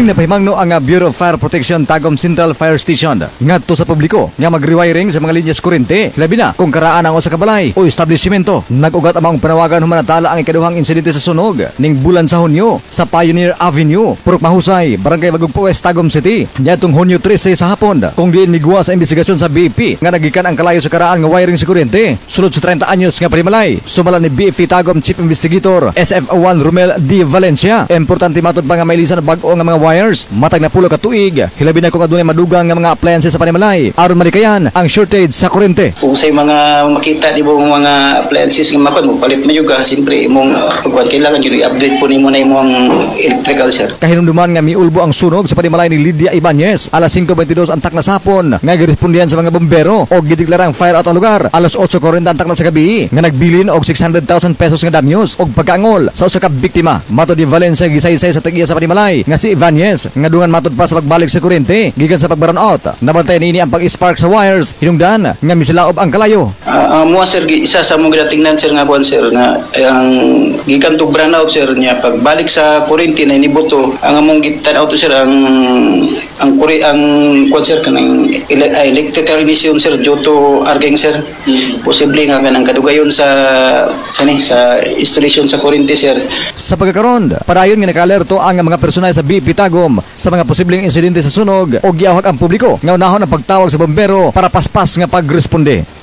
Muling napahimangno ang Bureau of Fire Protection Tagum Central Fire Station ngadto sa publiko nga mag-rewiring sa mga linyas kuryente, labi na kung karaan ang usa ka balay o establishmento. Nag-ugat ang maong panawagan human natala ang ikaduhang insidente sa sunog ning bulan sa Hunyo sa Pioneer Avenue, Purok Mahusay, Barangay Magugpo West, Tagum City. Niadtong Hunyo 13 sa hapon, kung diin miguwa sa investigasyon sa BP nga nagikan ang kalayo sa karaan nga wiring sa kuryente sulod sa 30 anyos nga panimalay. Sumala ni BP Tagum Chief Investigator SF1 Romel D. Valencia, importante matod pa nga mailisan ang bag-o nga mga wires matag 10 ka tuig, hilabi na kung adunay madugang nga mga appliances sa panimalay aron malikayan ang shortage sa kuryente. Kung sa mga makita di mo mga appliances nga makon mo palit mo juga, siyempre imong pagkuan kailangan yun i-upgrade po nimo na imong electrical, sir. Kahinumduman nga miulbo ang sunog sa panimalay ni Lydia Ibanez alas 5:22 antak na sa hapon nga girespondihan sa mga bombero og gideklarang fire out ang lugar alas 8:40 antak na sa gabi nga nagbilin og 600,000 pesos nga damyos og pagkaangol sa usa ka biktima. Matod ni Valencia, gisaysay sa tag-iya sa panimalay nga si Ibanez nga dungan matod pa sa pagbalik sa kuryente gikan sa pag-brown out. Nabantay niini ang pag-spark sa wires hinungdan nga misilaob ang kalayo. Mua sir, isa sa mong ginatingnan, sir, nga kuan, sir, nga ang gikan to brown out, sir, niya pagbalik sa kuryente na inibuto ang among gitan-aw to, sir, ang kuri ang kuan, sir, kanang electrical ignition, sir, due to arcing, sir. Posible nga kanang kadugayon sa ni sa installation sa kuryente, sir. Sa pagkakaron, padayon nga nakaalerto ang mga personal sa BP Tagum sa mga posibleng insidente sa sunog o giawhag ang publiko nga unahon ang pagtawag sa bombero para paspas nga pagresponde.